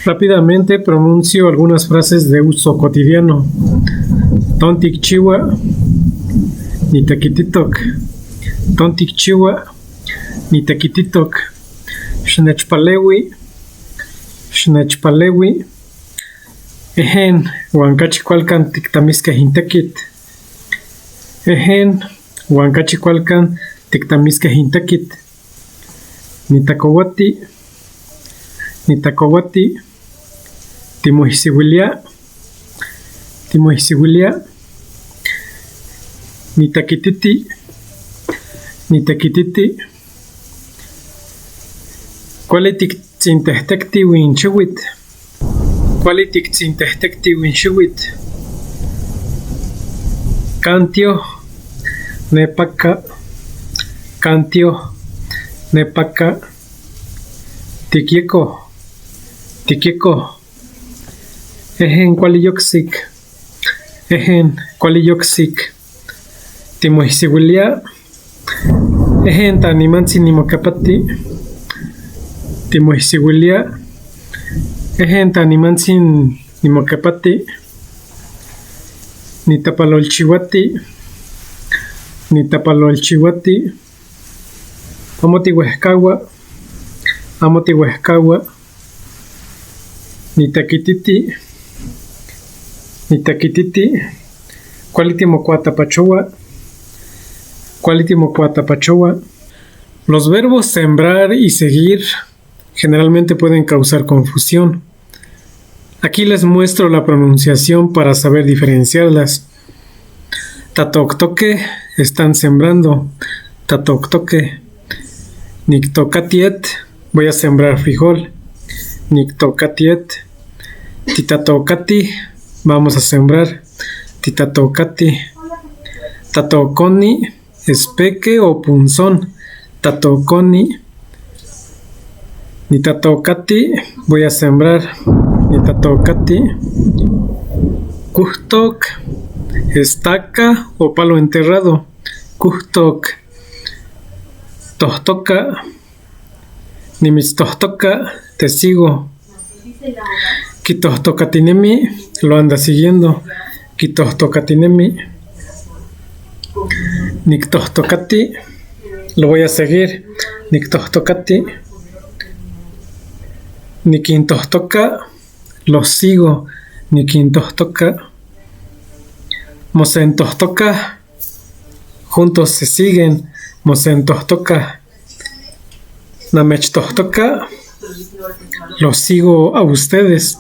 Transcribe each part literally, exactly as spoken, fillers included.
Rápidamente pronuncio algunas frases de uso cotidiano. Tontikchiwa, nitakititok. Tontikchiwa, nitakititok. Xnechpalewi, xnechpalewi. Ehen, wankachi kwalkan tiktamiskahintakit. Ehen, wankachi kwalkan tiktamiskahintakit. Nitakowati, nitakowati. Timujsiwilia, timujsiwilia. Nitakititi, nitakititi. Kuali tiktsintejtektiwinxiwit. Kuali tiktsintejtektiwinxiwit. Kantio, nepaka, kantio, nepaka. Tikieko, tikieko. Ehen, kuali yoksik. Ehen, kuali yoksik. Timujsiwilia. Ehen, ta nimantsin nimokapati. Timujsiwilia. Ehen, ta nimantsin nimokapati. Nitapalolchiwati. Nitapalolchiwati. Amo tiwehkawa. Amo tiwehkawa. Nitakititi, nitakititi. Kuali timokuatapachowa. Kuali timokuatapachowa. Los verbos sembrar y seguir generalmente pueden causar confusión. Aquí les muestro la pronunciación para saber diferenciarlas. Tatoktoke, están sembrando. Tatoktoke. Niktokatiet, voy a sembrar frijol. Niktokatiet. Titatokati, vamos a sembrar. Titatokati. Tatokoni, espeke o punzón. Tatokoni. Nitatokati, voy a sembrar. Nitatokati. Kuhtok, estaca o palo enterrado. Kuhtok. Tohtoka. Nimitstohtoka, te sigo. Kitohtokatinemi, lo anda siguiendo. Kitohtokatinemi. Niktohtokati, lo voy a seguir. Niktohtokati. Nikintohtoka, lo sigo. Nikintohtoka. Mosentohtoka, juntos se siguen. Mosentohtoka. Namechtohtoka, los sigo a ustedes.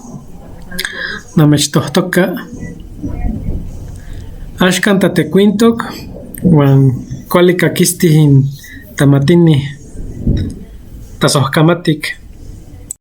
Namechtohtoka. Ashkan ta tekuintok, wan kuali kakistihin ta matini, ta sohkamatik.